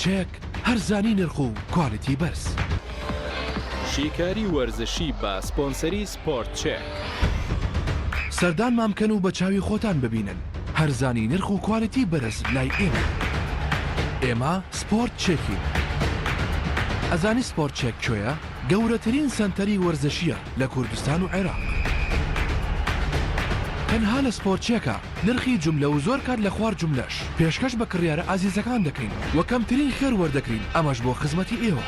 چێک، هەرزانی نرخ و کوالیتی بەرز. شیکاری وەرزشی بە سپۆنسەری سپۆرت چێک. سەردانمان بکەن و بە چاوی خۆتان ببینن هەرزانی نرخ و کوالیتی بەرز لای ئێمەیە. ئێمە سپۆرت چێکین. ئەزانی سپۆرت چێک کوێیە؟ گەورەترین سەنتەری وەرزشییە لە کوردستان و عێراق. تەنها لە سپۆرت چێکە نرخی جوملە و زۆر کات لە خوار جوملەش پێشکەش بە کڕیارە ئازیزەکان دەکەین و کەمترین خێر وەردەگرین ئەمەش بۆ خزمەتی ئێوە.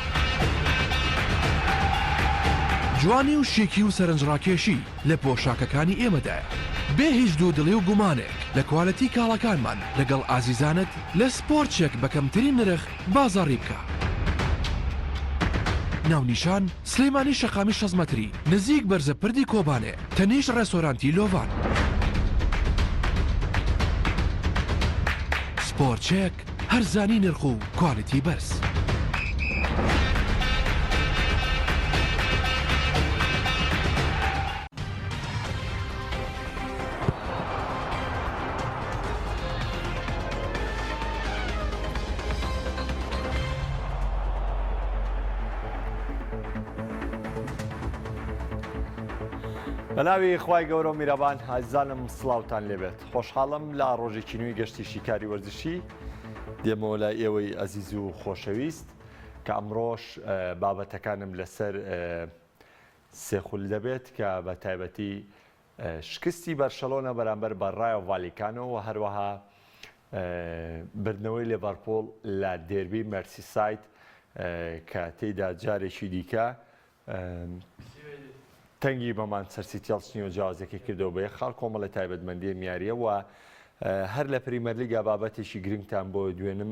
جوانی و شیکی و سەرنجڕاکێشی لە پۆشاکەکانی ئێمەدایە. بێ هیچ دوودڵی و گومانێک لە کوالێتی کاڵاکانمان لەگەڵ ئازیزانت لە سپۆرت چێک بە کەمترین نرخ بازاڕی بکە. ناونیشان، سلێمانی شەقامی 60 مەتری نزیک بەرزە پردی کۆبانێ تەنیشت ڕێستۆرانتی لۆڤان. سپۆرت چێک، هەرزانی نرخ و کوالیتی بەرز. بەناوی خوای گەورە و میرەبان ئازیزانم سڵاوتان لێبێت خۆشحاڵم لە ڕۆژێکی نوێی گەشتی شیکاری وەرزشی دێمەوە لای ئێوەی ئەزیز و خۆشەویست کە ئەمڕۆش بابەتەکانم لەسەر سێ خول دەبێت کە بە تایبەتی شکستی بەرشەلۆنە بەرامبەر بە ڕایۆ ڤالیکانۆ و هەروەها بردنەوەی لێڤەرپوڵ لە دێربی مێرسیساید کە تێیدا جارێکی دیکە تەنگی بە مانچستەر سیتی هەڵچنی و جیاوازیەکەی کردەوە بە یەک خاڵ کۆمەڵی تایبەتمەندیە میاریە و هەر لە پریمەرلیگا بابەتێکی گرنگتان بۆ دوێنم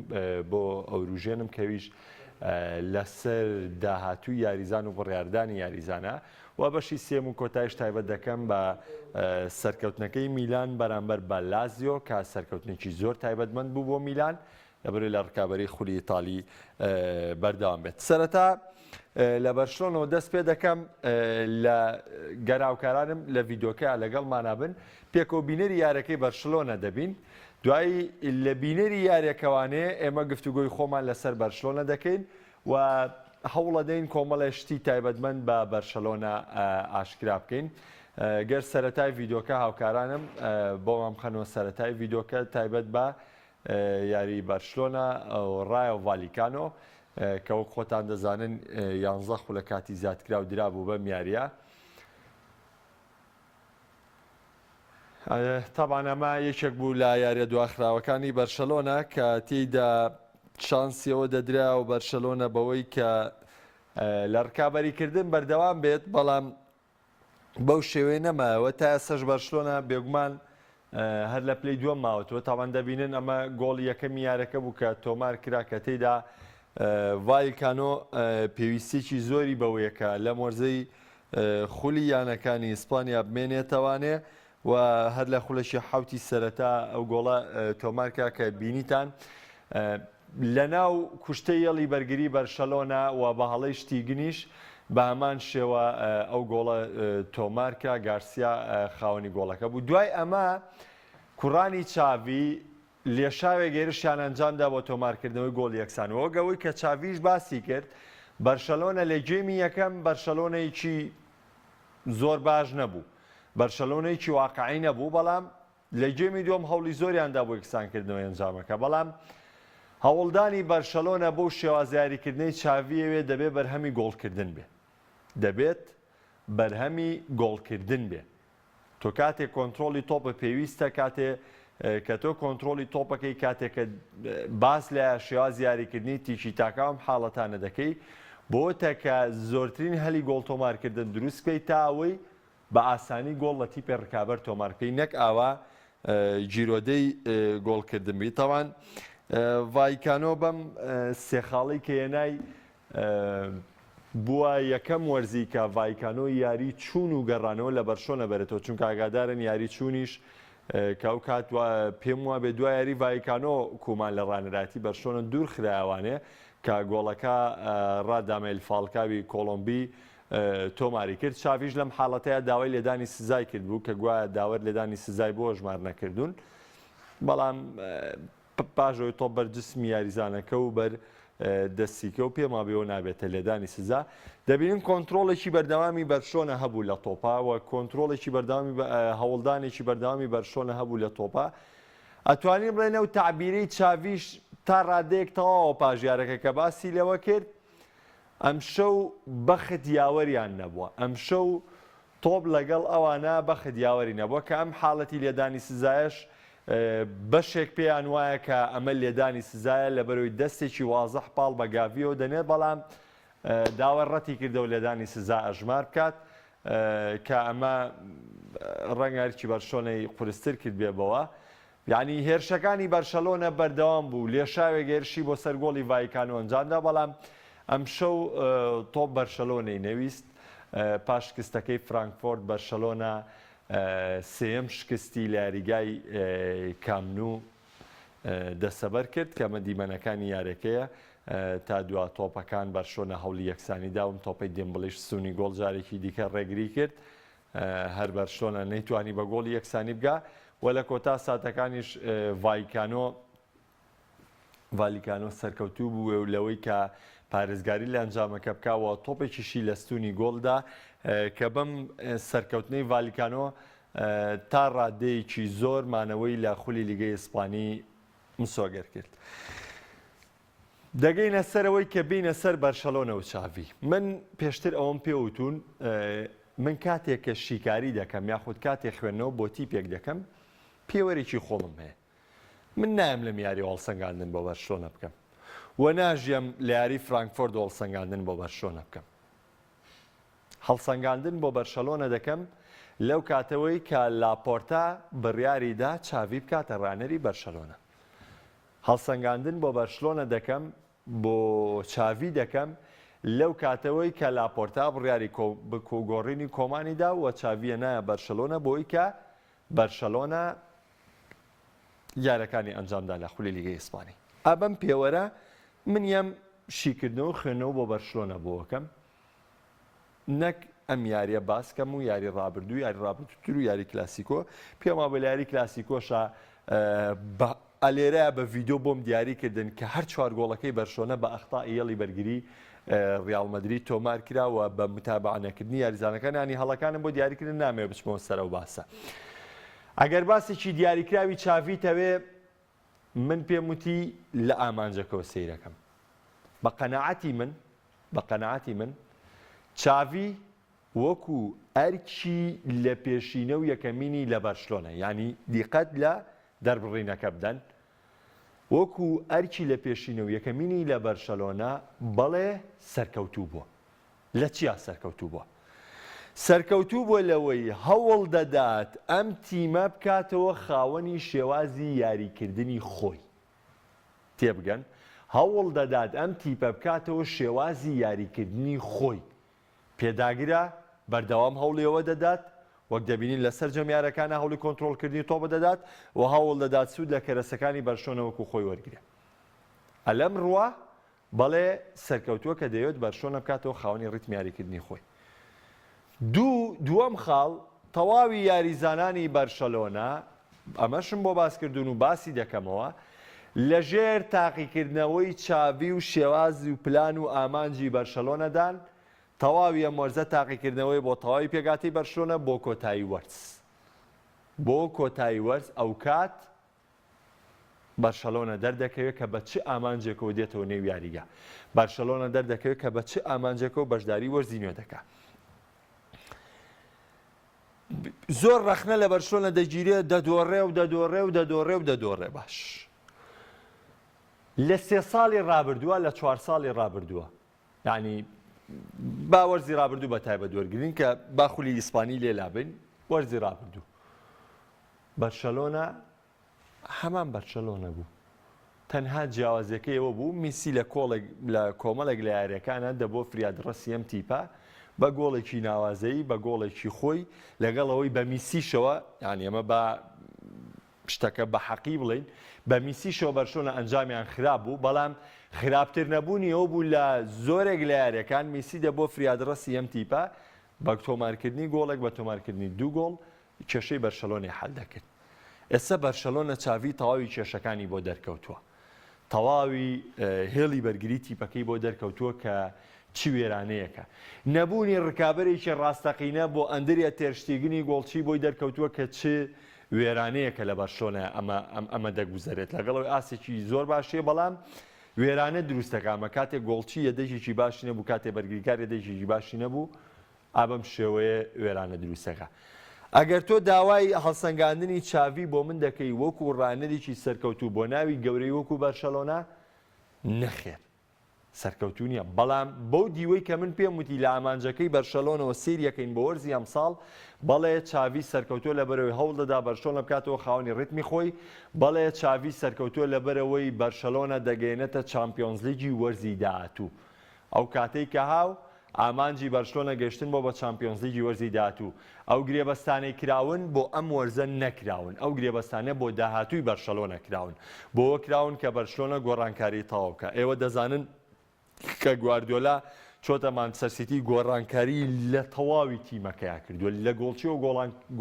بۆ ئەوروژێنم کەویش لەسەر داهاتووی یاریزان و بڕیاردانی یاریزانە و بەشی سێم و کۆتایش تایبەت دەکەم بە سەرکەوتنەکەی میلان بەرامبەر بە لازیۆ کە سەرکەوتنێکی زۆر تایبەتمەند بوو بۆ میلان لەبەرئەوەی لە ڕکابەری خولی ئیتالی بەردەوام بێت. سەرەتا لە بەرشلۆنەوە دەست پێ دەکەم لە گەراوکارانم لە ڤیدۆکە لەگەڵمانا بن پێکەوە بینەری یارەکەی بەرشلۆنە دەبین دوایی لە بینەری یارێکەوانێ ئێمە گفتوگۆی خۆمان لەسەر بەرشلۆنە دەکەین و هەوڵەدەین کۆمەڵێ شتی تایبەتمەند بە بەرشەلۆنە ئاشکرا بکەین گەر سەرەتای ڤیدۆکە هاوکارانم بۆمان بخەنەوە سەرەتای ڤیدۆکە تایبەت بە یاری بەرشلۆنە و ڕایۆ ڤالیکانۆ کە وەک خۆتان دەزانن یانزە خولە کاتی زیادکراو درابوو بەم یاریە. تەبعەن ئەمە یەکێک بوو لە یاریە دواخراوەکانی بەرشەلۆنە کە تێیدا چانسیەوە دەدرا و بەرشەلۆنە بەوەی کە لە ڕکابەریکردن بەردەوام بێت بەڵام بەو شێوەیە نەمایەوە تا ئێستاش بەرشلۆنە بێگومان هەر لە پلەی دووەم ماوەتەوە تاوان دەبینن ئەمە گۆڵی یەکەمی یارەکە بوو کە تۆمار کرا کە تێیدا ڤایکانۆ پێویستیی زۆری بەوەیە کە لەم وەرزەی خولی یانەکانی ئیسپانیا بمێنێتەوانێ و هەر لە خولەکی حەوتی سەرەتا ئەو گۆڵە تۆمارکرا کە بینیتان لەناو کوشتەی یەڵی بەرگری بەرشەلۆنە و بە هەڵەی شتیگنیش بە هەمان شێوە ئەو گۆڵە تۆمارکرا گارسیا خاوەنی گۆڵەکە بوو دوای ئەمە کوڕانی چاڤی لێشاوێک هێرشیان ئەنجامدا بۆ تۆمارکردنەوەی گۆڵی یەکسان وەک ئەوەی کە چاڤیش باسی کرد بەرشەلۆنە لە گێمی یەکەم بەرشەلۆنەیەکی زۆر باش نەبوو بەرشەلۆنەیەکی واقعی نەبوو بەڵام لە گێمی دووەم هەوڵی زۆریان دا بۆ یەکسانکردنەوەی ئەنجامەکە بەڵام هەوڵدانی بەرشەلۆنە بەو شێوازە یاریکردنەی چاڤیەوێ دەبێ بەرهەمی گۆڵکردن بێ دەبێت بەرهەمی گۆڵکردن بێ تۆ کاتێ کۆنترۆڵی تۆپە پێویستە کاتێ کە تۆ کۆنترۆڵی تۆپەکەی کاتێک کە باس لە شێواز یاریکردنی تیکی تاکا ئەم حاڵەتانە دەکەی بۆتە کە زۆرترین هەلی گۆڵ تۆمارکردن دروست بکەیت تا ئەوەی بە ئاسانی گۆڵ لە تیپێ ڕکابەر تۆمار بکەی نەک ئاوا گیرۆدەی گۆڵکردن بی تاوان ڤایکانۆ بەم سێ خاڵی کە هێنای بووە یەکەم وەرزی کە ڤایکانۆ یاری چوون و گەڕانەوە لە بەرشۆنە بەرێتەوە چونکە ئاگادارن یاری چوونیش کە ئەو کات پێم وابێ دوا یاری ڤایکانۆ کومان لە ڕانەراتی بەرشۆنە دوور خرایەوانێ کە گۆڵەکە ڕادامێل فاڵکاوی کۆڵۆمبی تۆماری کرد چاڤیش لەم حاڵەتەیە داوای لێدانی سزای کرد بوو کە گوایە داوەر لێدانی سزای بۆ ژمار نەکردوون بەڵام پاش ئەوەی تۆپ بەر جسمی یاریزانەکە و بەر. دەستیکە و پێم وابێەوە نابێتە لێدانی سزا. دەبینین کۆنترۆڵێکی بەردەوامی بەرشلۆنە هەبوو لە تۆپا و کۆنترۆڵێکی بەردەوامی هەوڵدانێکی بەردەوامی بەرشلۆنە هەبوو لە تۆپا. ئەتوانین بڵێن ئەو تەعبیرەی چاڤیش تا ڕادەیەک تەواوە پاش یارەکە کە باسی لەوە کرد ئەمشەو بەخت یاوەریان نەبووە ئەمشەو تۆپ لەگەڵ ئەوانە بەخت یاوەری نەبووە کە ئەم حاڵەتی لێدانی سزایەش بەشێک پێیان وایە کە ئەمە لێدانی سزایە لەبەرەوەی دەستێکی وازح پاڵ بە گاڤیەوە دەنێت بەڵام داوەر ڕەتی کردەوە لێدانی سزا ئەژمار بکات کە ئەمە ڕەنگە ئەرکی بەرشلۆنەی قورستر کردبێ بەوە. یانی هێرشەکانی بەرشەلۆنە بەردەوام بوو، لێشاوێک هێرشی بۆ سەر گۆڵی ڤایکانۆ ئەنجامدا، بەڵام ئەمشەو تۆپ بەرشەلۆنەی نەویست. پاش شکستەکەی فرانکفۆرت، بەرشەلۆنە سێیەم شکستی لە یاریگای کام نو دەستەبەر کرد کە ئەمە دیمەنەکانی یارەکەیە تا دوا تۆپەکان بەرشۆنە هەوڵی یەکسانی داوم تۆپەی دێمبڵیش سونی گۆڵ جارێکی دیکە ڕێگری کرد هەر بەرشۆنە نەیتوانی بە گۆڵی یەکسانی بگا و لە کۆتا ساتەکانیش ڤایکانۆ ڤالیکانۆ سەرکەوتوو بوو لەوەی کە پارێزگاری لە ئەنجامەکە بکا و تۆپێکیشی لە ستونی گۆڵدا کە بەم سەرکەوتنەی ڤالیکانۆ تا ڕادەیەکی زۆر مانەوەی لە خولی لیگەی ئیسپانی مسۆگەر کرد. دەگەینە سەرەوەی کە بینە سەر بەرشەلۆنە و چاڤی. من پێشتر ئەوەم پێوتون من کاتێک کە شیکاری دەکەم یاخود کاتێک خوێندنەوە بۆ تیپێک دەکەم پێوەرێکی خۆمم هەیە. من نایەم لەم یاری هەڵسەنگاندن بۆ بەرشلۆنە بکەم و ناژیەم لە یاری فرانکفۆرد هەڵسەنگاندن بۆ بەرشلۆنە بکەم. هەڵسەنگاندن بۆ بەرشەلۆنە دەکەم لەو کاتەوەی کە لاپۆرتا بڕیاری دا چاڤی بکاتە ڕانەری بەرشەلۆنە. هەڵسەنگاندن بۆ بەرشلۆنە دەکەم بۆ چاڤی دەکەم لەو کاتەوەی کە لاپۆرتا بڕیاری گۆڕینی کۆمانی دا و چاڤیە نایە بەرشەلۆنە بۆی کە بەرشەلۆنە یارەکانی ئەنجامدا لە خولی لیگەی ئیسپانی. ئا بەم پێوەرە من یەم شیکردنەوە و خوێندنەوە بۆ بەرشلۆنە بۆکەم نەک ئەم یاریە باس کەم و یاری ڕابردوو یاری ڕابردووتر و یاری کلاسیکۆ پێم وابوو لە یاری کلاسیکۆشا بە ئەلێرە بە ڤیدۆ بۆم دیاری کردن کە هەر چوار گۆڵەکەی بەرشۆنە بە ئەختا هێڵی بەرگری ڕیاڵ مەدرید تۆمار کرا و بە متابعە نەکردنی یاریزانەکان ینی هەڵەکانم بۆ دیاریکردن نامەوێ بچمەوە سەر ئەو باسە ئەگەر باسێکی دیاریکراوی چاڤی تەوێ من پێم وتی لە ئامانجەکەوە سەیرەکەم بە قەناعەتی من بە قەناعەتی من چاڤی وەکو ئەرکی لە پێشینە و یەکەمینی لە بەرشلۆنە یانی دیقەت لە دەربڕینەکە بدەن وەکو ئەرکی لە پێشینە و یەکەمینی لە بەرشەلۆنە بەڵێ سەرکەوتوو بووە لە چیا سەرکەوتوو بووە؟ سەرکەوتوو بووە لەوەی هەوڵ دەدات ئەم تیمە بکاتەوە خاوەنی شێوازی یاریکردنی خۆی. تێبگەن، هەوڵ دەدات ئەم تیپە بکاتەوە شێوازی یاریکردنی خۆی. پێداگرە، بەردەوام هەوڵی ئەوە دەدات، وەک دەبینین لە سەرجەم یارەکانا هەوڵی کۆنترۆڵکردنی تۆپ دەدات و هەوڵ دەدات سوود لە کەرەسەکانی بەرشلۆنە وەکو خۆی وەرگرێ. ئەلەم ڕووە بەڵێ سەرکەوتووە کە دەیەوێت بەرشلۆنە بکاتەوە خاوەنی ڕیتمی یاریکردنی خۆی. دوو دووەم خاڵ، تەواوی یاریزانانی بەرشەلۆنە، ئەمەشم بۆ باسکردوون و باسی دەکەمەوە، لەژێر تاقیکردنەوەی چاڤی و شێواز و پلان و ئامانجی بەرشەلۆنەدان، تەواوی ئەم وەرزە تاقیکردنەوەیە بۆ تەواوی پێکهاتەی بەرشلۆنە بۆ کۆتایی وەرز. بۆ کۆتایی وەرز ئەوکات بەرشەلۆنە دەردەکەوێت کە بە چ ئامانجێکەوە دێتەوە نێو یاریگا. بەرشەلۆنە دەردەکەوێت کە بە چ ئامانجێکەوە بەشداری وەرزی نوێ دەکات. زۆر ڕەخنە لە بەرشلۆنە دەگیرێت دەدۆڕێ و دەدۆڕێ و دەدۆڕێ و دەدۆڕێ باش. لە سێ ساڵی ڕابردووە لە چوار ساڵی ڕابردووە یعنی با وەرزی ڕابردوو بە تایبەت وەرگین کە با خولی ئیسپانی لێ لابین وەرزی ڕابردوو بەرشەلۆنە هەمان بەرشەلۆنە بوو تەنها جیاوازیەکەی ئەوە بوو میسی لە کۆڵێک لە کۆمەڵێک لە یاریەکانە دەبووە فریادڕەسی ئەم تیپە بە گۆڵێکی ناوازەیی بە گۆڵێکی خۆی لەگەڵ ئەوەی بە میسیشەوە یعنی ئەمە بە شتەکە بە حەقی بڵین بە میسیشەوە بەرشۆنە ئەنجامیان خراپ بوو بەڵام خراپتر نەبوونی ئەو بوو لە زۆرێک لە یاریەکان میسی دەبووە فریادڕەسی ئەم تیپە بە تۆمارکردنی گۆڵێک بە تۆمارکردنی دوو گۆڵ کێشەی بەرشەلۆنەی حەل دەکرد. ئێستا بەرشەلۆنە چاڤی تەواوی کێشەکانی بۆ دەرکەوتووە. تەواوی هێڵی بەرگری تیپەکەی بۆ دەرکەوتووە کە چ وێرانەیەکە. نەبوونی ڕکابەرێکی ڕاستەقینە بۆ ئەندریا تێرشتیگنی گۆڵچی بۆی دەرکەوتووە کە چ وێرانەیەکە لە بەرشلۆنە ئەمە ئەمە دەگوزەرێت. لەگەڵ ئەوەی ئاستێکی زۆر باشی هەیە بەڵام وێرانە دروست دەکات. ئەمە کاتێک گۆڵچی یەدەگێکی باشی نەبوو، کاتێ بەرگریکار یەدەگێکی باشی نەبوو، ئا بەم شێوەیە وێرانە دروست دەکات. ئەگەر تۆ داوای هەڵسەنگاندنی چاڤی بۆ من دەکەی وەکو ڕانەرێکی سەرکەوتوو بۆ ناوی گەورەی وەکو بەرشەلۆنە، نەخێر سەرکەوتوو نییە، بەڵام بەو دیوەی کە من پێم وتی لە ئامانجەکەی بەرشەلۆنەوە سەیریەکەین بۆ وەرزی ئەمساڵ، بەڵێ چاڤی سەرکەوتووە لەبەرئەوەی هەوڵدەدا بەرشلۆنە بکاتەوە خاوەنی ڕیتمی خۆی، بەڵێ چاڤی سەرکەوتووە لەبەرئەوەی بەرشەلۆنە دەگەیەنێتە چامپیۆنزلیگی وەرزی داهاتوو. ئەو کاتەی کە هاو، ئامانجی بەرشلۆنە گەشتن بۆ بە چامپیۆنزلیگی وەرزی داهاتوو. ئەو گرێبەستانەی کراون بۆ ئەم وەرزە نەکراون، ئەو گرێبەستانە بۆ داهاتووی بەرشەلۆنە کراون. بۆوە کراون کە بەرشلۆنە گۆڕانکاری تەواو بکا. ئێوە دەزانن کە گواردیۆلا چۆتە مانچستەر سیتی گۆڕانکاری لە تەواوی تیمەکەیا کردووە، لە گۆڵچیەوە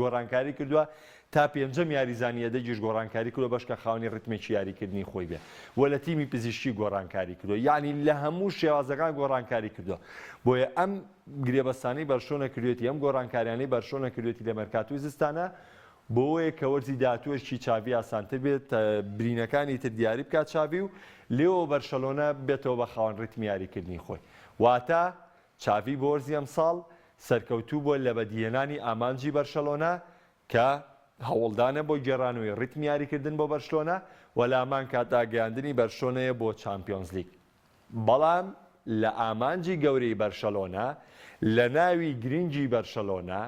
گۆڕانکاری کردووە تا پێنجەم یاریزانی یەدەگیش گۆڕانکاری کردووە بەشکە خاوەنی ڕیتمێکی یاریکردنی خۆی بێ و لە تیمی پزیشکی گۆڕانکاری کردووە یانی لە هەموو شێوازەکان گۆڕانکاری کردووە بۆیە ئەم گرێبەستانەی بەرشۆنە کردوێتی ئەم گۆڕانکاریانەی بەرشۆنە کردوێتی لە مەرکاتوی زستانە بۆیە کە وەرزی داهاتووەشی چاڤی ئاسانتر بێت برینەکانی تر دیاری بکات چاڤی و لێوە بەرشەلۆنە بێتەوە بە خاوەن ڕیتمی یاریکردنی خۆی واتە چاڤی بۆ وەرزی ئەمساڵ سەرکەوتوو بووە لە بەدیهێنانی ئامانجی بەرشەلۆنە کە هەوڵدانە بۆ گێڕانەوەی ڕیتمی یاریکردن بۆ بەرشلۆنە و لە هەمان کاتدا گەیاندنی بەرشلۆنەیە بۆ چامپیۆنزلیگ. بەڵام لە ئامانجی گەورەی بەرشەلۆنە، لە ناوی گرنگی بەرشەلۆنە،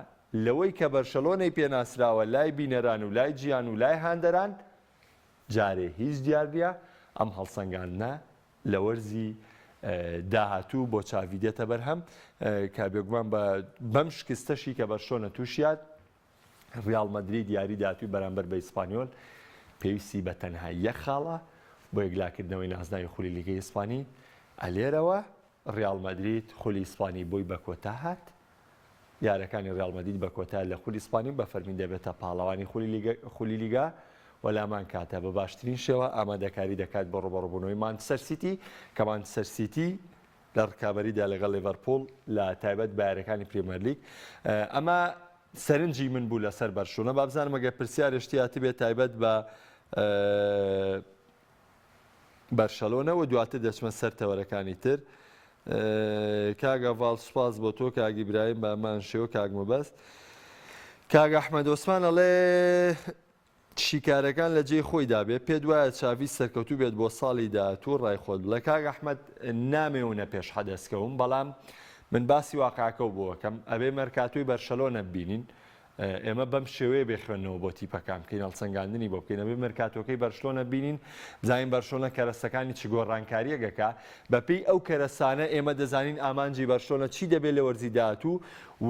لەوەی کە بەرشەلۆنەی پێناسراوە لای بینەران و لای جیهان و لای هاندەران، جارێ هیچ دیار نییە، ئەم هەڵسەنگاندنە لە وەرزی داهاتوو بۆ چاڤی دێتە بەرهەم، کە بێگومان بە بەم شکستەشی کە بەرشلۆنە تووشیات، ڕیاڵ مەدرید یاری داهاتووی بەرامبەر بە ئیسپانیۆل پێویستی بە تەنها یەک خاڵە بۆ یەکلاکردنەوەی نازناوی خولی لیگەی ئیسپانی، ئەلێرەوە ڕیاڵ مەدرید خولی ئیسپانی بۆی بە کۆتا هات، یارەکانی ڕیاڵ مەدرید بە کۆتا لە خولی ئیسپانی و بە فەرمی دەبێتە پاڵەوانی خولی لیگا و لامان کاتە بە باشترین شێوە ئامادەکاری دەکات بۆ ڕوبەڕوبوونەوەی مانچستەر سیتی کە مانچستەر سیتی لە ڕکابەریدا لەگەڵ لیڤەرپوڵ لە تایبەت بە یاریەکانی پریمەرلیگ ئەمە سەرنجی من بوو لەسەر بەرشلۆنە با بزانم ئەگەر پرسیارێ شتی هاتبێت تایبەت بە بەرشەلۆنە و دواتر دەچمە سەر تەوەرەکانی تر. کاک ئەڤاڵ سوپاس بۆ تۆ کاک ئیبراهیم بە هەمان شێوە کاک مەبەست. کاک ئەحمەد عوسمان ئەڵێ شیکارەکان لە جێی خۆیدا بێ پێت وایە چاڤی سەرکەوتوو بێت بۆ ساڵی داهاتوو ڕای خۆت بڵێ کاک ئەحمەد نامەوێ پێش حەدەس کەوم بەڵام من باسی واقعەکەو بۆ ئەکەم ئەبێ مەرکاتۆی بەرشەلۆنە ببینین ئێمە بەم شێوەیە بێ خوێندنەوە بۆ تیپەکان بکەین هەڵسەنگاندنی بۆ بکەین ئەبێ مەرکاتۆکەی بەرشلۆنە بینین بزانین بەرشلۆنە کەرەسەکانی چ گۆڕانکارییەک ئەکا بەپێی ئەو کەرەسانە ئێمە دەزانین ئامانجی بەرشلۆنە چی دەبێت لە وەرزی داهاتوو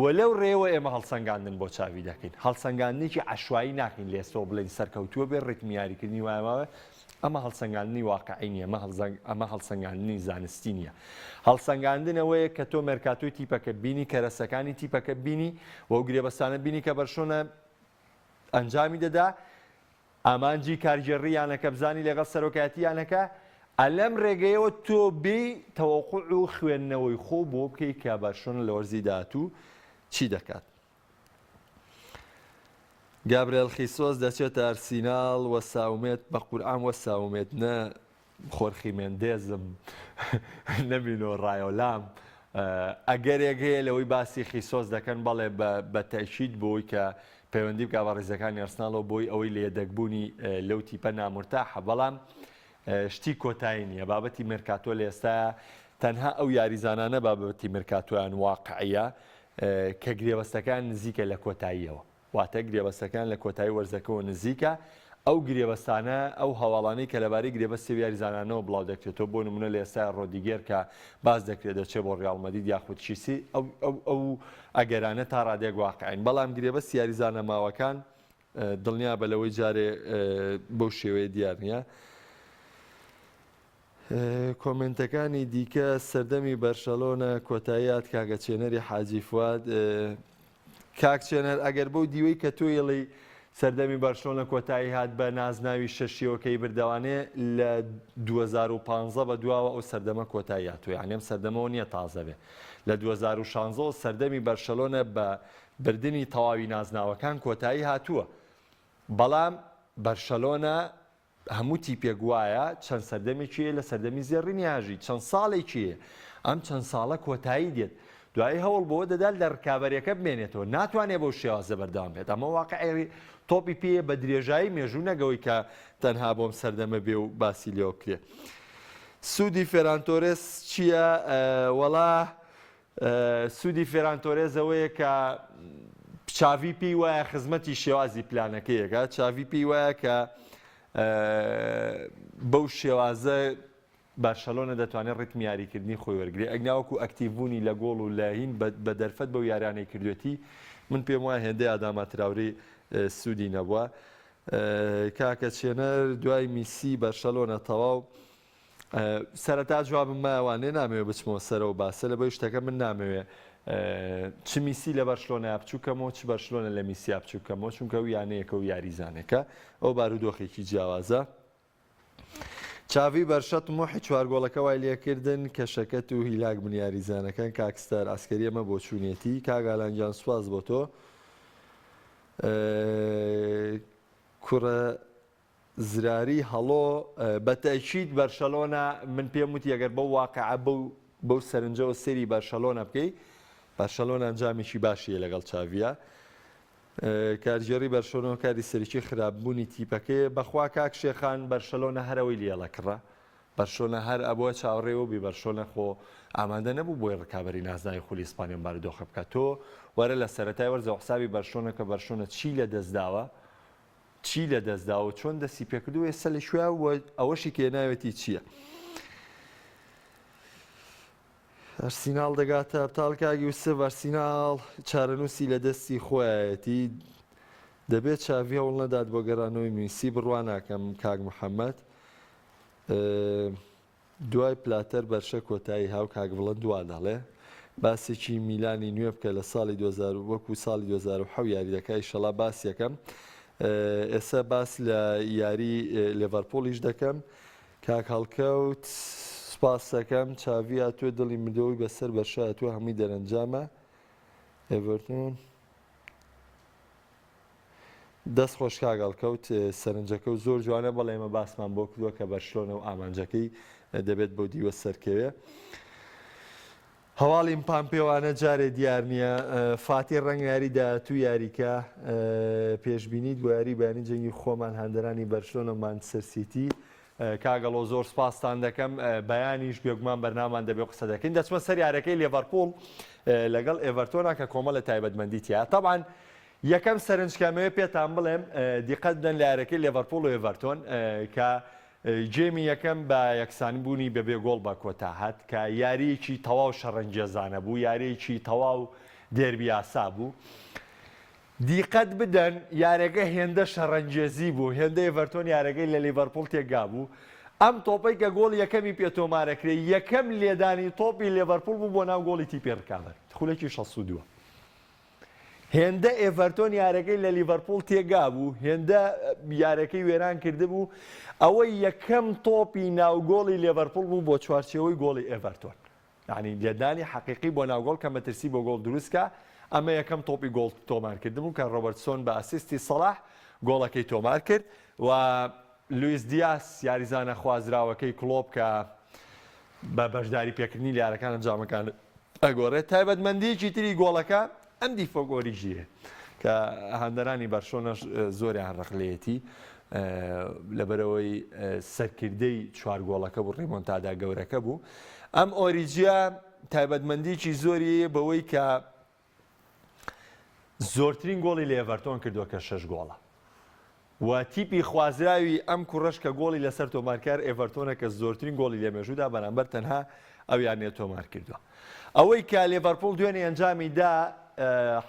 و لەو ڕێوە ئێمە هەڵسەنگاندن بۆ چاڤی دەکەین هەڵسەنگاندنێکی عەشوایی ناکەین لە ئێستەوە بڵێین سەرکەوتووە بێ ڕیتمی یاریکردنی وایە ماوە ئەمە هەڵسەنگاندنی واقعی نییە، ئەمە هەڵسەنگاندنی زانستی نییە. هەڵسەنگاندن ئەوەیە کە تۆ مێرکاتۆی تیپەکە بینی، کەرەسەکانی تیپەکە بینی و ئەو گرێبەستانە بینی کە بەرشلۆنە ئەنجامی دەدا، ئامانجی کارگێڕی یانەکە بزانی لەگەڵ سەرۆکایەتی یانەکە، ئە لەم رێگەیەوە تۆ بێی تەوەقوع و خوێندنەوەی خۆو بۆ بکەی کە بەرشلۆنە لە وەرزی داهاتوو چی دەکات. گابرێل خیسۆس دەچێتە ئەرسیناڵ وە ساومێت بە قورئان وە ساومێت نە خۆرخی مێندێزم نە مینۆ ڕایۆلام ئەگەرێک هەیە لەوەی باسی خیسۆس دەکەن بەڵێ بە تەئکید بۆی کە پەیوەندی بکا بە ڕیزەکانی ئەرسناڵەوە بۆی ئەوەی لە یەدەگبوونی لەو تیپە نامورتاحە بەڵام شتی کۆتایی نییە بابەتی مێرکاتۆ لە ئێستایا تەنها ئەو یاریزانانە بابەتی مێرکاتۆیان واقعیە کە گرێبەستەکەیان نزیکە لە کۆتاییەوە، واتە گرێبەستەکەیان لە کۆتایی وەرزەکەوە نزیکە، ئەو گرێبەستانە، ئەو هەواڵانەی کە لەبارەی گرێبەستی ئەو یاریزانانەوە بڵاو دەکرێتەوە، بۆ نموونە لە ئێستایا ڕۆدیگێر کە باس دەکرێت دەچێت بۆ ڕیاڵ مەدرید یاخود چیسی، ئەو ئەو ئەو ئەگەرانە تا ڕادەیەک واقعین، بەڵام گرێبەستی یاریزانە ماوەکان دڵنیابە لەوەی جارێ بەو شێوەیە دیار نییە. کۆمێنتەکانی دیکە سەردەمی بەرشەلۆنە کۆتایی هات کاکە چێنەری حاجی فواد کاک چێنەر ئەگەر بەو دیوەی کە تۆ یڵی سەردەمی بەرشلۆنە کۆتایی هات بە نازناوی شەشیەوە کەی بردەوانێ لە 2015 بە دواوە ئەو سەردەمە کۆتایی هاتووە یعنی ئەم سەردەمەوە نییە تازە بێ لە 2016 سەردەمی بەرشەلۆنە بە بردنی تەواوی نازناوەکان کۆتایی هاتووە بەڵام بەرشەلۆنە هەموو تیپێک وایە چەند سەردەمێکی هەیە لە سەردەمی زێڕینی هاژی چەند ساڵێکی هەیە ئەم چەند ساڵە کۆتایی دێت دوایی هەوڵ بۆ دەدات لە ڕکابەرەکە بمێنێتەوە ناتوانێت بەو شێوازە بەردەوام بێت ئەمە واقعی تۆپی پێیە بە درێژایی مێژوو نەگەوەی کە تەنها بۆم سەردەمە بێ و باسی لێوە بکرێ سوودی فێران تۆرێس چییە؟ وەڵا سوودی فێران تۆرێز ئەوەیە کە چاڤی پێی وایە خزمەتی شێوازی پلانەکەیەکە، چاڤی پێی وایە کە بەو شێوازە بارشەلۆنە دەتوانێت ڕیتمی یاریکردنی خۆی وەرگێ ئەگنا وەکو ئەکتیڤبوونی لە گۆڵ و لە هین بە دەرفەت بەو یارانەی کردوێتی من پێم وایە هێندەی ئاداما تراوری سوودی نەبووە کاکە چێنەر دوای میسی بەرشەلۆنە تەواو سەرەتا جوابم مایە وانێ نامەوێ بچمەوە سەرەوە باسە لە بۆی شتەکە من نامەوێ چ میسی لە بەرشلۆنە بچووکەمەوە چ بەرشلۆنە لە میسیا بچووکەمەوە چونکە و یانەیەکە و یاریزانێکە ئەو بارودۆخێکی جیاوازە چاوی بەرشە تموحی چوار گۆڵەکە وای لێکردن کە شەکەت و هیلاک بن یاریزانەکان کاکستار ئەسکەری ئەمە بۆچوونیەتی کاگالان گیان سوپاس بۆ تۆ کوڕە زراری هەڵۆ، بە تەئکید بەرشەلۆنە، من پێم وتی ئەگەر بەو واقعە بەو بەو سەرنجەوە سەیری بەرشەلۆنە بکەی، بەرشەلۆنە ئەنجامێکی باشی هەیە لەگەڵ چاڤیا. کارگێڕی بەرشەلۆنە هۆکاری سەرەکی خراپبوونی تیپەکەیە. بەخوا کاک شێخان بەرشەلۆنە هەر ئەوەی لێڵە کڕە. بەرشلۆنە هەر ئەبووە چاوەڕێی ئەوە بی بەرشلۆنە خۆ ئامادە نەبوو بۆی ڕکابەری نازناوی خولی ئیسپانیا ئەم بارودۆخە بکات. تۆ وەرە لە سەرەتای وەرزەوە حسابی بەرشلۆنە کە بەرشلۆنە چی لەدەستداوە چی لەدەست داوە و چۆن دەستی پێکردووە ئێستا لە کوێیە و ئەوەشی کە ناوێتی چییە؟ ئەرسیناڵ دەگاتە ئەبتاڵ کاک یوسف ئەرسیناڵ چارەنووسی لە دەستی خۆیەتی دەبێت چاڤی هەوڵ نەدات بۆ گەڕانەوەی میسی بڕوا ناکەم کاک محەممەد دوای پلاتەر بەرشە کۆتایی هاو کاک بڵند وا دەڵێ باسێکی میلانی نوێ بکە لە ساڵی 2000 وەکو ساڵی 2007 یاری دەکا ئیشەڵا باسیەکەم ئێستا باس لە یاری لێڤەرپوڵیش دەکەم کاک هەڵکەوت سپاس دەکەم چاڤی هاتووە دڵی مردەوەی بەسەر بەرشە هاتووە هەمووی دەرەنجامە ئێڤەرتۆن دەست خۆش کاک هەڵکەوت سەرنجەکە و زۆر جوانە بەڵێ ئێمە باسمان بۆ کردووە کە بەرشلۆنە و ئامانجەکەی دەبێت بۆ دیوە سەرکەوێ هەواڵی پامپێوانە جارێ دیار نییە فاتی ڕەنگ یاری داهاتوو یاریکە پێشبینیت بۆ یاری بەیانی جەنگی خۆمان هاندەرانی بەرشلۆنە و مانچستەر سیتی کاگەڵۆ زۆر سپاستان دەکەم بەیانیش بێگومان بەرنامان دەبێ قسە دەکەین دەچمە سەر یارەکەی لێڤەرپوڵ لەگەڵ ئێڤەرتۆنا کە کۆمەڵە تایبەتمەندی تیا تەبعەن یەکەم سەرنج کە ئەمەوێ پێتان بڵێم دیقەت بدەن لە یاریەکەی لێڤەرپوڵ و ئێڤەرتۆن کە game ی یەکەم بە یەکسانی بوونی بەبێ گۆڵ بە کۆتا هات کە یاریەکی تەواو شەڕەنگێزانە بوو یاریەکی تەواو دێربی ئاسا بوو دیقەت بدەن یارەکە هێندە شەڕەنگێزی بوو هێندە ئێڤەرتۆن یارەکەی لە لیڤەرپوڵ تێکگا بوو ئەم تۆپەی کە گۆڵ یەکەمی پێ تۆمارەکرێ یەکەم لێدانی تۆپی لێڤەرپوڵ بوو بۆ ناو گۆڵی تیپی ڕکابەر خولەکی 62 هێندە ئێڤەرتۆن یارەکەی لە لیڤەرپوڵ تێگابوو، هێندە یارەکەی وێران کردبوو، ئەوەی یەکەم تۆپی ناو گۆڵی لێڤەرپوڵ بوو بۆ چوارچێوەی گۆڵی ئێڤەرتۆن. یانی لێدانی حەقیقی بۆ ناو گۆڵ کە مەترسی بۆ گۆڵ دروستکا، ئەمە یەکەم تۆپی گۆڵ تۆمارکردن بوو کە ڕۆبەرتسۆن بە assist ی سەڵاح گۆڵەکەی تۆمار کرد و لویس دیاس یاریزانە خوازراوەکەی کڵۆپ کە بە بەشداری پێکردنی لە یارەکان ئەنجامەکان ئەگۆڕێت. تایبەتمەندییەکی تری گۆڵەکە ئەم دیفۆک ئۆریگییە کە هاندەرانی بەرشۆنەش زۆریان ڕق لێیەتی لەبەرئەوەی سەرکردەی چوار گۆڵەکە بوو ڕیمۆنتادا گەورەکە بوو. ئەم ئۆریگییە تایبەتمەندییەکی زۆری هەیە بەوەی کە زۆرترین گۆڵی لە ئێڤەرتۆن کردووە کە شەش گۆڵە و تیپی خوازراوی ئەم کوڕەش کە گۆڵی لەسەر تۆمارکار ئێڤەرتۆنە کە زۆرترین گۆڵی لە مێژوودا بەرامبەر تەنها ئەو یانەیە تۆمار کردووە. ئەوەی کە لێڤەرپوڵ دوێنێ ئەنجامی دا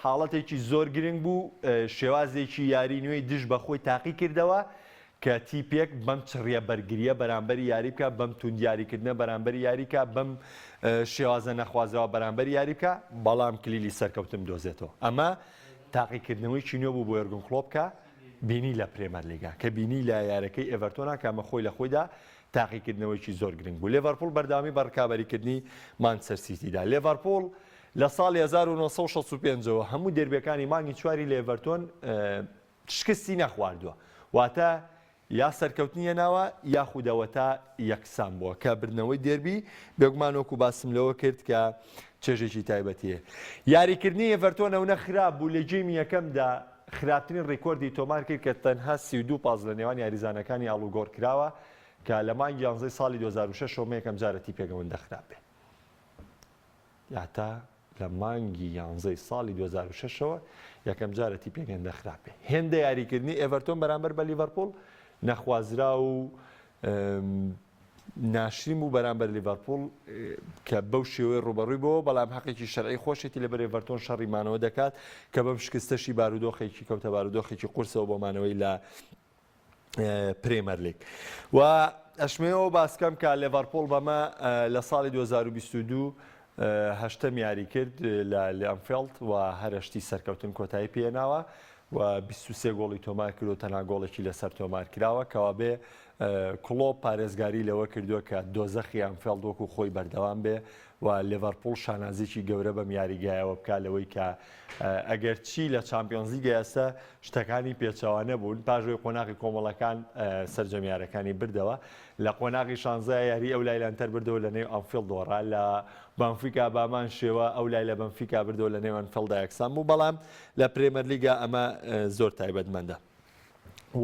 حاڵەتێکی زۆر گرنگ بوو، شێوازێکی یاری نوێی دژ بە خۆی تاقی کردەوە کە تیپێک بەم چڕیە بەرگریە بەرامبەری یاری بکا، بەم توند یاریکردنە بەرامبەری یاری بکا، بەم شێوازە نەخوازراوە بەرامبەری یاری بکا، بەڵام کلیلی سەرکەوتن بدۆزێتەوە. ئەمە تاقیکردنەوەیەکی نوێ بوو بۆ یۆرگن کڵۆپ کە. بینی لە پرێمەرلیگا کە بینی لە یارەکەی ئێڤەرتۆنا کە ئەمە خۆی لە خۆیدا تاقیکردنەوەیەکی زۆر گرنگ بوو. لێڤەرپوڵ بەردەوامی بە ڕکابەریکردنی مانچستەر سیتیدا. لێڤەرپوڵ لە ساڵی 1965 ەوە هەموو دێربیەکانی مانگی چواری لە ئێڤەرتۆن شکستی نەخواردووە، واتە یا سەرکەوتنی هێناوە یاخود ئەوەتا یەکسان بووە کە بردنەوەی دێربی بێگومان وەکو باسم لەوە کرد کە چێژێکی تایبەتی هەیە. یاریکردنی ئێڤەرتۆن ئەونە خراپ بوو لە گێمی یەکەمدا خراپترین ڕیکۆردی تۆمار کرد کە تەنها 32 پاس لە نێوان یاریزانەکانی ئاڵوگۆڕ کراوە کە لە مانگی یانزەی ساڵی 2006 ەوە یەکەم جارە تیپێک ئەوەندە خراپ بێ. یاتا لە مانگی یانزەی ساڵی 2006 ەوە یەکەم جارە تیپێک هێندە خراپ بێ. هێندە یاریکردنی ئێڤەرتۆن بەرامبەر بە لیڤەرپوڵ نەخوازراو و ناشرین بوو بەرامبەر لیڤەرپوڵ کە بەو شێوەیە ڕووبەڕووی بۆوە، بەڵام هەقێکی شەرعی خۆشێتی لەبەر ئێڤەرتۆن شەڕی مانەوە دەکات کە بەم شکستەشی بارودۆخێکی کەوتە بارودۆخێکی قورسەوە بۆ مانەوەی لە پرێمەرلیگ و ئەشمەوە باسکەم کە لێڤەرپوڵ بەمە لە ساڵی 2022 هەشتەم یاری کرد لە ئەنفێڵد و هەرشتی سەرکەوتن کۆتایی پێناوە و 23 گۆڵی تۆمار کرد و تەنها گۆڵێکی لەسەر تۆمار کراوە کەوابێ کڵۆپ پارێزگاری لەوە کردووە کە دۆزەخی ئەنفێڵد وەکو خۆی بەردەوام بێ و لێڤەرپوڵ شانازیی گەورە بەم یاریگایەوە بکا لەوەی کە ئەگەرچی لە چامپیۆنزلیگە ئێستا شتەکانی پێچەوانە بوون پاش ئەوەی قۆناغی کۆمەڵەکان سەرجەم یارەکانی بردەوە لە قۆناغی شانزە یاری ئەو لای لەنتەر بردەوە لە نێو ئەنفیڵد دۆڕا لە بەنفیکا بامان شێوە ئەو لای لە بەنفیکا بردەوە لە نێو ئەنفێڵدا یەکسان بوو بەڵام لە پرێمەرلیگا ئەمە زۆر تایبەتمەندە.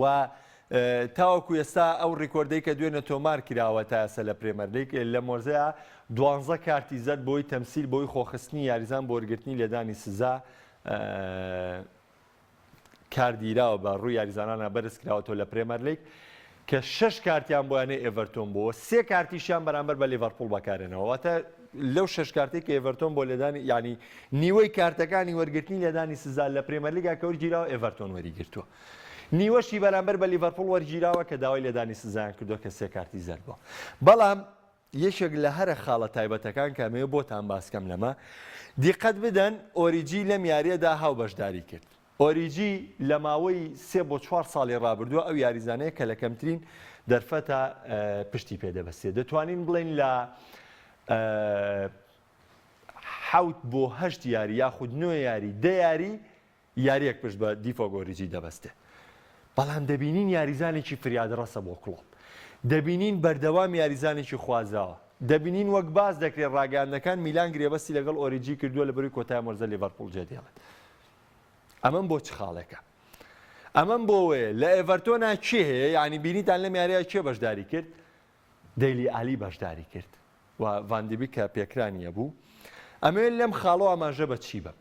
و تاوەکو ئێستا ئەو ڕیکۆردەی کە دوێنێ تۆمار کراوە تا ئێستا لە پرێمەرلیگ لەم وەرزەیا دوانزە کارتی زەرد بۆی تەمسیل بۆی خۆخستنی یاریزان بۆ وەرگرتنی لێدانی سزا کار دیراوە بە ڕووی یاریزانانە بەرز کراوەتەوە لە پرێمەرلیگ کە شەش کارتیان بۆ یانەی ئێڤەرتۆن بووە سێ کارتیشیان بەرامبەر بە لیڤەرپوڵ بەکارێنەوە واتە لەو شەش کارتەی کە ئێڤەرتۆن بۆ لێدانی یانی نیوەی کارتەکانی وەرگرتنی لێدانی سزا لە پرێمەرلیگا کە وەرگیراوە ئێڤەرتۆن وەریگرتووە نیوەشی بەرامبەر بە لیڤەرپوڵ وەرگیراوە کە داوای لێدانی سزایان کردووە کە سێ کارتی زەرد بووە بەڵام یەکێک لە هەرە خاڵە تایبەتەکان کە ئەمەوێ بۆتان باسکەم لەمە دیقەت بدەن ئۆریجی لەم یاریەدا هاو بەشداری کرد ئۆریجی لە ماوەی سێ بۆ چوار ساڵی ڕابردووە ئەو یاریزانەیە کە لە کەمترین دەرفەتە پشتی پێ دەبەستێت دەتوانین بڵێین لە حەوت بۆ هەشت یاری یاخود نۆ یاری دە یاری یاریەک پشت بە دیفۆک ئۆریجی دەبەستێ بەڵام دەبینین یاریزانێکی فریادڕەسە بۆ کڵۆپ دەبینین بەردەوام یاریزانێکی خوازراوە دەبینین وەک باس دەکرێت ڕاگەیاندنەکان میلان گرێبەستی لەگەڵ ئۆریجی کردووە لە بەروی کۆتای وەرزە لیڤەرپوڵ جێدێڵێت ئەمەم بۆ چ خاڵێکە؟ ئەمەم بۆ وەیە لە ئێڤەرتۆنا کێ هەیە یعنی بینیتان لەم یاریە کێ بەشداری کرد دەیلی ئالی بەشداری کرد و ڤاندیبی کە پێکرانیە بوو ئەمەوێت لەم خاڵۆ ئاماژە بە چی بم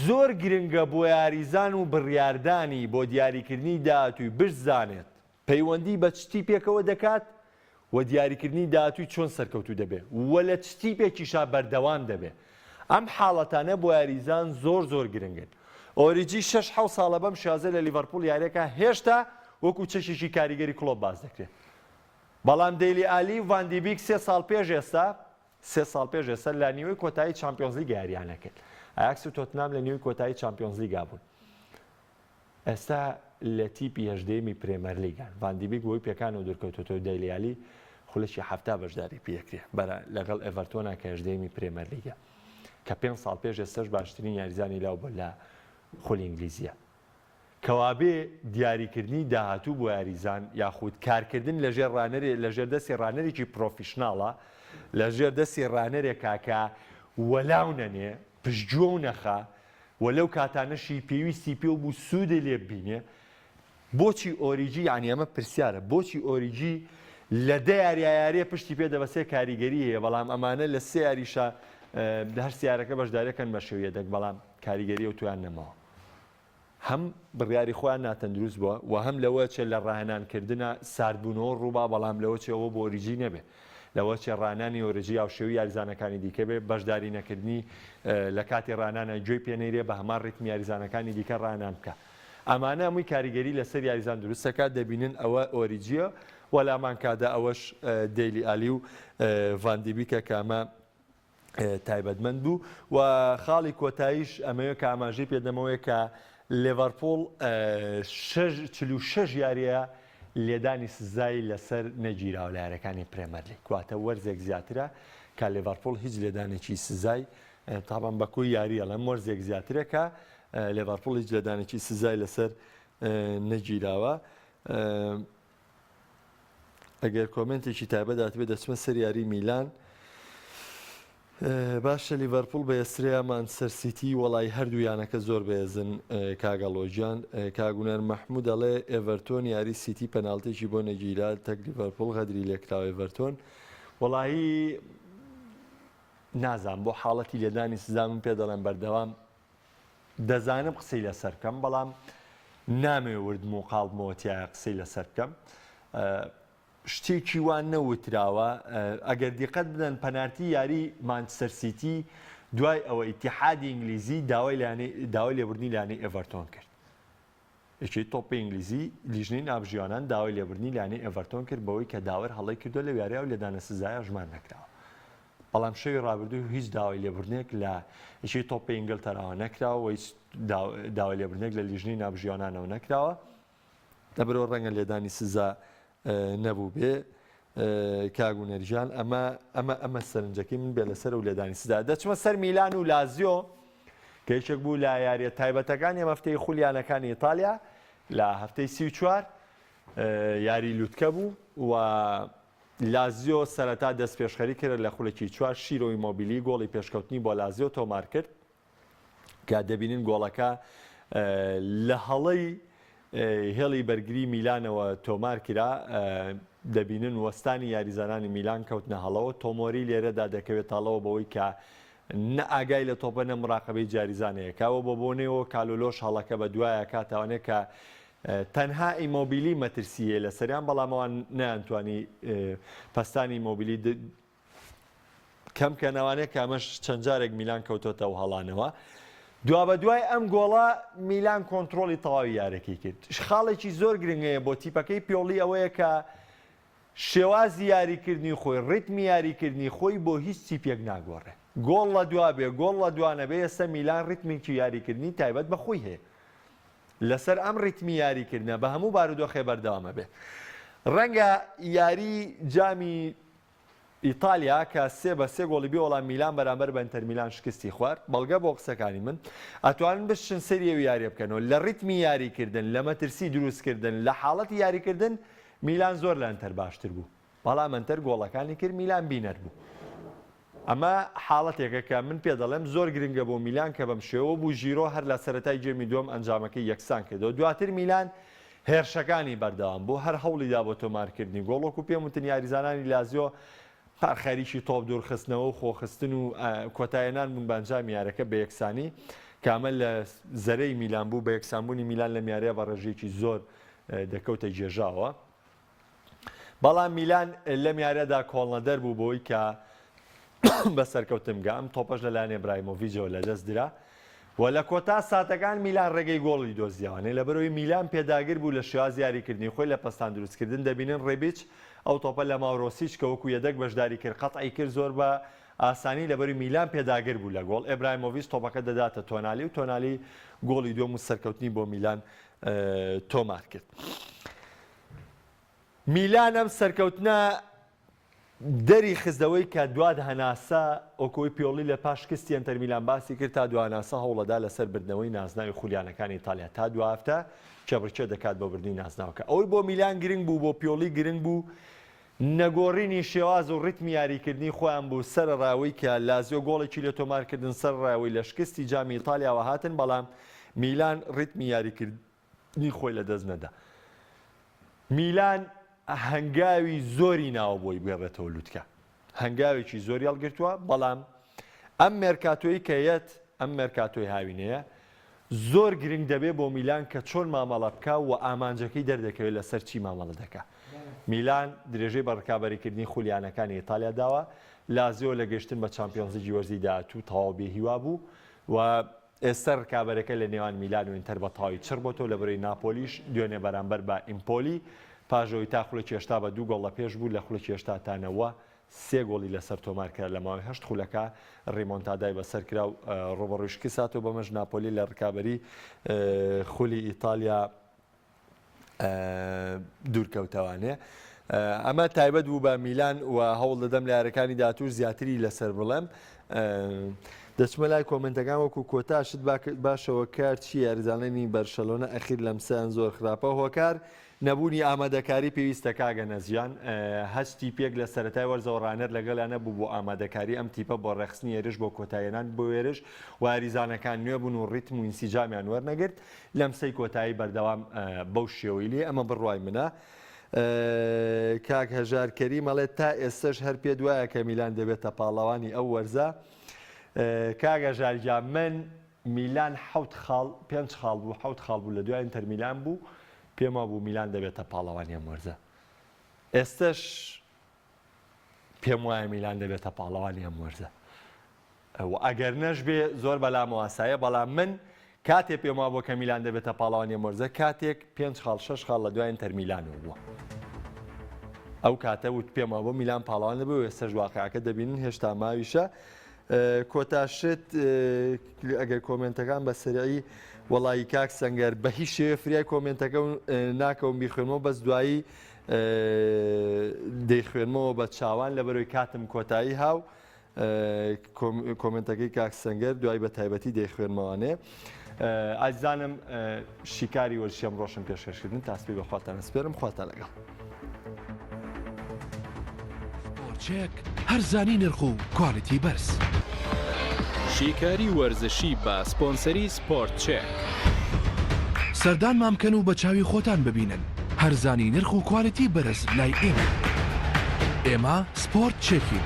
زۆر گرنگە بۆ یاریزان و بڕیاردانی بۆ دیاریکردنی داهاتووی بشزانێت پەیوەندی بە چ تیپێکەوە دەکات و دیاریکردنی داهاتووی چۆن سەرکەوتوو دەبێت و لە چ تیپێکیشا بەردەوام دەبێت. ئەم حاڵەتانە بۆ یاریزان زۆر زۆر گرنگن. ئۆریجی شەش حەوت ساڵە بەم شێوازە لە لیڤەرپوڵ یاریەکا هێشتا وەکو چەکێکی کاریگەری کڵۆپ باس دەکرێت. بەڵام دەیلی ئالی و ڤان دی بیک سێ ساڵ پێش ئێستا سێ ساڵ پێش ئێستا لە نیوەی کۆتایی چامپیۆنزلیگا یارییان نەکرد. ئایاکس و تۆتنهام لە نیوەی کۆتایی چامپیۆنزلیگا بوون. ئێستا لە تیپی هەژدەیەمی پرێمەرلیگان، ڤان دی بیک بەهۆی پێکانەوە دوورکەوتووەتەوە، دەیلی ئالی خولەکی 70 بەشداری پێکرێ بەرە لەگەڵ ئێڤەرتۆنا کە هەژدەیەمی پرێمەرلیگە کە پێنج ساڵ پێش ئێستاش باشترین یاریزانی لاو بووە لە خولی ئینگلیزیە. کەوابێ دیاریکردنی داهاتوو بۆ یاریزان یاخود کارکردن لەژێر ڕانەرێ لەژێر دەستی ڕانەرێکی پرۆفیشناڵە لەژێر دەستی ڕانەرێکا کە وەلاو نەنێ پشتگوێ و نەخا و لەو کاتانەشی پێویستی پێو بوو سوودێ لێ ببینێ بۆچی ئۆریجی یانی ئەمە پرسیارە بۆچی ئۆریجی لە دە یاریا یاریە پشتی پێ دەبەسێ کاریگەری هەیە بەڵام ئەمانە لە سێ یاریشا هەر سێ یارەکە بەشداریەکەن بە شێوە یەدەک بەڵام کاریگەری ئەو تویان نەماوە هەم بڕیاری خۆیان ناتەندروست بووە و هەم لەوە چێ لە ڕاهێنان کردنا ساردبوونەوە ڕووبا بەڵام لەوە چێ ئەوە بۆ ئۆریجی نەبێ لەوە چێ ڕانانی ئۆریجی هاوشێوەی یاریزانەکانی دیکە بێ بەشداری نەکردنی لە کاتی ڕانانا گوێی پێ نەیرێ بە هەمان ڕیتمی یاریزانەکانی دیکە ڕانان بکا ئەمانە هەمووی کاریگەری لەسەر یاریزان دروست دەکات دەبینن ئەوە ئۆریجیە و لامان کادا ئەوەش دەیلی ئالی و ڤان دیبیکە کە ئەمە تایبەتمەند بوو و خاڵی کۆتاییش ئەمەوێ کە ئاماژەی پێدەمەوەیە کە لێڤەرپوڵ 46 یاریە لێدانی سزای لەسەر نەگیراوە لە یاریەکانی پرێمەرلیگ، واتە وەرزێک زیاترە کە لێڤەرپوڵ هیچ لێدانێکی سزای تابان بە کۆی یاری ئەڵێم وەرزێک زیاترە کە لێڤەرپوڵ هیچ لێدانێکی سزای لەسەر نەگیراوە. ئەگەر کۆمێنتێکی تایبەت هاتبێ دەچمە سەر یاری میلان. باشە لیڤەرپوڵ بەهێزترە یا مانچستەر سیتی؟ وەڵایی هەردوو یانەکە زۆر بەهێزن کاک ئەڵۆ گیان. کاک هونەر مەحمود ئەڵێ ئێڤەرتۆن یاری سیتی پەناڵتێکی بۆ نەگیرا تەک لیڤەرپوڵ غەدری لێکراوە ئێڤەرتۆن وەڵایی نازانم بۆ حاڵەتی لێدانی سزا من پێ دەڵێم بەردەوام دەزانم قسەی لەسەر بکەم بەڵام نامەوێ وردم و قاڵبمەوە تیایا قسەی لەسەر بکەم. شتێکی وا نەوتراوە، ئەگەر دیقەت بدەن پەنارتی یاری مانچستەر سیتی دوای ئەوە ئیتیحادی ئینگلیزی داوای داوای لێبوردنی لە یانەی ئێڤەرتۆن کرد. یەکێتی تۆپی ئینگلیزی لیژنەی ناوبژیوانان داوای لێبوردنی لە یانەی ئێڤەرتۆن کرد بەوەی کە داوەر هەڵەی کردووە لەو یارییە و لێدانە سزایە ژمار نەکراوە. بەڵام شەوی رابردوو هیچ داوای لێبوردنێک لە یەکێتی تۆپی ئینگلتەراوە نەکراوە و هیچ داوای لێبوردنێک لە لیژنەی ناوبژیوانانەوە نەکراوە. لەبەرئەوە ڕەنگە لێدانی سزا نەبووبێ کاک هونەر گیان ئەمە ئەمە ئەمە سەرنجەکەی من بێ لەسەر و لێدانی سزا دەچمە سەر میلان و لازیۆ کە یەکێک بوو لە یاریە تایبەتەکانی ئەم هەفتەی خولیانەکانی ئیتالیا لە هەفتەی 34 یاری لوتکە بوو و لازیۆ سەرەتا دەستپێشخەری کرد لە خولەکی چوار شیرۆ ئیمۆبیلی گۆڵی پێشکەوتنی بۆ لازیۆ تۆمار کرد کە دەبینن گۆڵەکە لە هەڵەی هێڵی بەرگری میلانەوە تۆمار کرا، دەبینن وەستانی یاریزانانی میلان کەوتنە هەڵەوە، تۆمۆری لێرەدا دەکەوێت هەڵەوە بەوەی کە نە ئاگای لە تۆپە نە مراقەبەی یاریزانەیەکە و بە بۆنەیەوە کالۆلۆش هەڵەکە بە دوایە کاتەوانێت کە تەنها ئیمۆبیلی مەترسی هەیە لەسەریان بەڵام ئەوان نەیانتوانی پەستانی ئیمۆبیلی کەم کەنەوانێ کە ئەمەش چەند جارێک میلان کەوتۆتە ئەو هەڵانەوە. دوابەدوای ئەم گۆڵە میلان کۆنترۆڵی تەواوی یارەکەی کرد. خاڵێکی زۆر گرنگ هەیە بۆ تیپەکەی پیۆڵی ئەوەیە کە شێوازی یاریکردنی خۆی، ڕیتمی یاریکردنی خۆی بۆ هیچ تیپێک ناگۆڕێ. گۆڵ لە دوا بێ، گۆڵ لە دوا نەبێ ئێستا میلان ڕیتمێکی یاریکردنی تایبەت بە خۆی هەیە. لەسەر ئەم ڕیتمی یاریکردنە بە هەموو بارودۆخێ بەردەوام ئەبێ. ڕەنگە یاری جامی ئیتالیا کە سێ بە سێ گۆڵی بێ وەڵام میلان بەرامبەر بە ئینتەر میلان شکستی خوارد، بەڵگە بۆ قسەکانی من، ئەتوانن بچن سەیری ئەو یاریە بکەنەوە، لە ڕیتمی یاریکردن، لە مەترسی دروستکردن، لە حاڵەتی یاریکردن میلان زۆر لە ئەنتەر باشتر بوو، بەڵام ئەنتەر گۆڵەکانی کرد میلان بینەر بوو. ئەمە حاڵەتێکە کە من پێ دەڵێم زۆر گرنگە بۆ میلان کە بەم شێوە بوو، ژیرۆ هەر لە سەرەتای گێمی دووەم ئەنجامەکەی یەکسان کردەوە، دواتر میلان هێرشەکانی بەردەوام بوو، هەر هەوڵیدا بۆ تۆمارکردنی گۆڵ، وەکو پێم وتن یاریزانانی لازیۆ هەر خەریکی تۆپ دوورخستنەوە و خۆخستن و کۆتایهێنان بوون بە ئەنجامی یاریەکە بە یەکسانی، کە ئەمە لە زەرەی میلان بوو، بە یەکسانبوونی میلان لەم یاریە بە ڕێژەیەکی زۆر دەکەوتە گێژاوە. بەڵام میلان لەم یاریەدا کۆڵنەدەر بوو بەوەی کە بە سەرکەوتن بگا، ئەم تۆپەش لەلایەن ئیبراهیمۆڤیجەوە لەدەست درا و لە کۆتا ساتەکان میلان ڕێگەی گۆڵی دۆزیەوانێ لەبەرئەوەی میلان پێداگر بوو لە شێوازی یاریکردنی خۆی لە پەستان دروستکردن دەبینن ڕێبیچ ئەو تۆپە لە ماورۆسیچ کە وەکو یەدەگ بەشداری کرد قەتعی کرد زۆر بە ئاسانی لەبەری میلان پێداگر بوو لە گۆڵ ئیبراهیمۆڤیچ تۆپەکە دەداتە تۆنالی و تۆنالی گۆڵی دووەم و سەرکەوتنی بۆ میلان تۆمار کرد. میلان ئەم سەرکەوتنە دەری خستەوەی کە دواد هەناسە ئۆکۆی پیۆڵی لە پاش شکستی ئەنتەر میلان باسی کرد تا دوا هەناسە هەوڵەدا لەسەر بردنەوەی نازناوی خولیانەکانی ئیتالیا تا دوا هەفتە کێبڕکێ دەکات بۆ بردنی نازناوەکە ئەوەی بۆ میلان گرنگ بوو بۆ پیۆڵی گرنگ بوو نەگۆڕینی شێواز و ڕیتمی یاریکردنی خۆیان بوو سەرەڕای ئەوەی کە لازیۆ گۆڵێکی لێ تۆمارکردن سەرەڕای ئەوەی لە شکستی جامی ئیتالیاوە هاتن بەڵام میلان ڕیتمی یاریکردنی خۆی لەدەست نەدا. میلان هەنگاوی زۆری ناوە بۆی بگەڕێتەوە لوتکە، هەنگاوێکی زۆری هەڵگرتووە، بەڵام ئەم مێرکاتۆی کە یەت، ئەم مێرکاتۆی هاوینەیە زۆر گرنگ دەبێت بۆ میلان کە چۆن مامەڵە بکا و ئامانجەکەی دەردەکەوێت لەسەر چی مامەڵە دەکا. میلان درێژەی بە ڕکابەریکردنی خولی یانەکانی ئیتالیا داوە، لازیۆ لە گەیشتن بە چامپیۆنزلیگی وەرزی داهاتوو تەواو بێهیوا بوو و ئێستا رکابەرەکە لە نێوان میلان و ئینتەر بە تەواوی چڕ بۆتەوە، لە بەرەی ناپۆلیش دوێنێ بەرامبەر بە ئیمپۆلی پاش ئەوەی تا خولەکی 80 بە دوو گۆڵ لە پێش بوو، لە خولەکی 80 تا 90. سێ گۆڵی لەسەر تۆمارکرا لە ماوەی هەشت خولەکا ریمۆنتادای بەسەر کرا و ڕوبەڕووی شکست هات و بەمەش ناپۆلی لە ڕکابەری خولی ئیتالیا دوورکەوتەوانێ. ئەمە تایبەت بوو بە میلان و هەوڵ دەدەم لە یارەکانی داهاتووش زیاتری لەسەر بڵێم. دەچمە لای کۆمنتەکان وەکو کۆتا شت باشەوە کار چی یاریزانانی بەرشەلۆنە ئەخیر لەمسیان زۆر خراپە هۆکار نەبوونی ئامادەکاری پێویستە کاگە نەزیان هەچ تیپێک لە سەرەتای وەرزەوە ڕانەر لەگەڵیان نەبوو بۆ ئامادەکاری ئەم تیپە بۆ ڕێکخستنی هێرش بۆ کۆتاییەنان بۆ هێرش و یاریزانەکان نوێ بوون و ڕیتم و ئینسیجامیان وەرنەگرت لەمسەی کۆتایی بەردەوام بەو شێوەی لێ ئەمە بڕوای منە. کاک هەژار کەریم ئەڵێت تا ئێستەش هەر پێت وایە کە میلان دەبێتە پاڵەوانی ئەو وەرزە؟ کاک هەژار گیان من میلان حەوت خاڵ پێنج خاڵ بوو حەوت خاڵ بوو لە دوای ئینتەر میلان بوو پێم وابوو میلان دەبێتە پاڵەوانی ئەم وەرزە ئێستەش پێم وایە میلان دەبێتە پاڵەوانی ئەم وەرزە و ئەگەر نەشبێ زۆر بەلامەوە ئاسایە، بەڵام من کاتێ پێم وابووە کە میلان دەبێتە پاڵەوانی ئەم وەرزە کاتێک پێنج خاڵ شەش خاڵ لە دوای ئینتەر میلانەوە بووە. ئەو کاتە وت پێم وابوو میلان پاڵەوان دەبێ و ئێستەش واقعەکە دەبینن هێشتا ماویشە. کۆتا شت ئەگەر کۆمێنتەکان بە سەرعی وەڵایی کاک سەنگەر بە هیچ شێوێ فریای کۆمێنتەکە ناکەوم بیخوێنمەوە بەس دوایی دەیخوێنمەوە بە چاوان لەبەرەوەی کاتم کۆتایی هاو کۆمێنتەکەی کاک سەنگەر دوای بە تایبەتی دەیخوێنمەوانێ ئازیزانم شیکاری وەرزشی ئەمڕۆشم پێشکەشکردن تا سبەی بەخواتان ئەسپێرم خواتان لەگەڵ. سپۆرت چێک، هەرزانی نرخ و کوالیتی بەرز. شیکاری وەرزشی بە سپۆنسەری سپۆرت چێک. سەردانمان بکەن و بە چاوی خۆتان ببینن هەرزانی نرخ و کوالیتی بەرز لای ئێمە. ئێمە سپۆرت چێکین.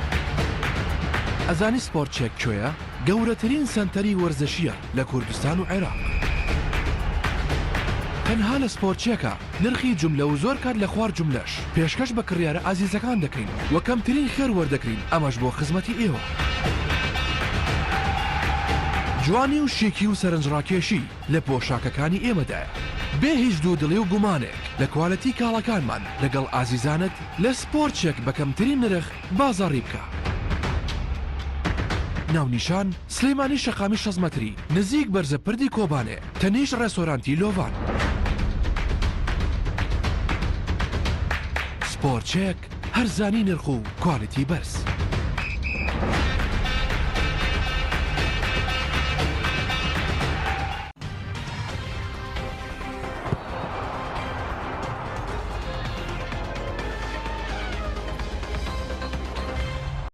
ئەزانی سپۆرت چێک کوێیە؟ گەورەترین سەنتەری وەرزشییە لە کوردستان و عێراق. تەنها لە سپۆرت چێکە نرخی جوملە و زۆر کات لە خوار جوملەش پێشکەش بە کڕیارە ئازیزەکان دەکەین و کەمترین خێر وەردەگرین ئەمەش بۆ خزمەتی ئێوە. جوانی و شیکی و سەرنجڕاکێشی لە پۆشاکەکانی ئێمەدایە. بێ هیچ دوودڵی و گومانێک لە کوالێتی کاڵاکانمان لەگەڵ ئازیزانت لە سپۆرت چێک بە کەمترین نرخ بازاڕی بکە. ناونیشان، سلێمانی شەقامی 60 مەتری نزیک بەرزە پردی کۆبانێ تەنیشت ڕێستۆرانتی لۆڤان. سپۆرت چێک، هەرزانی نرخ و کوالێتی بەرز.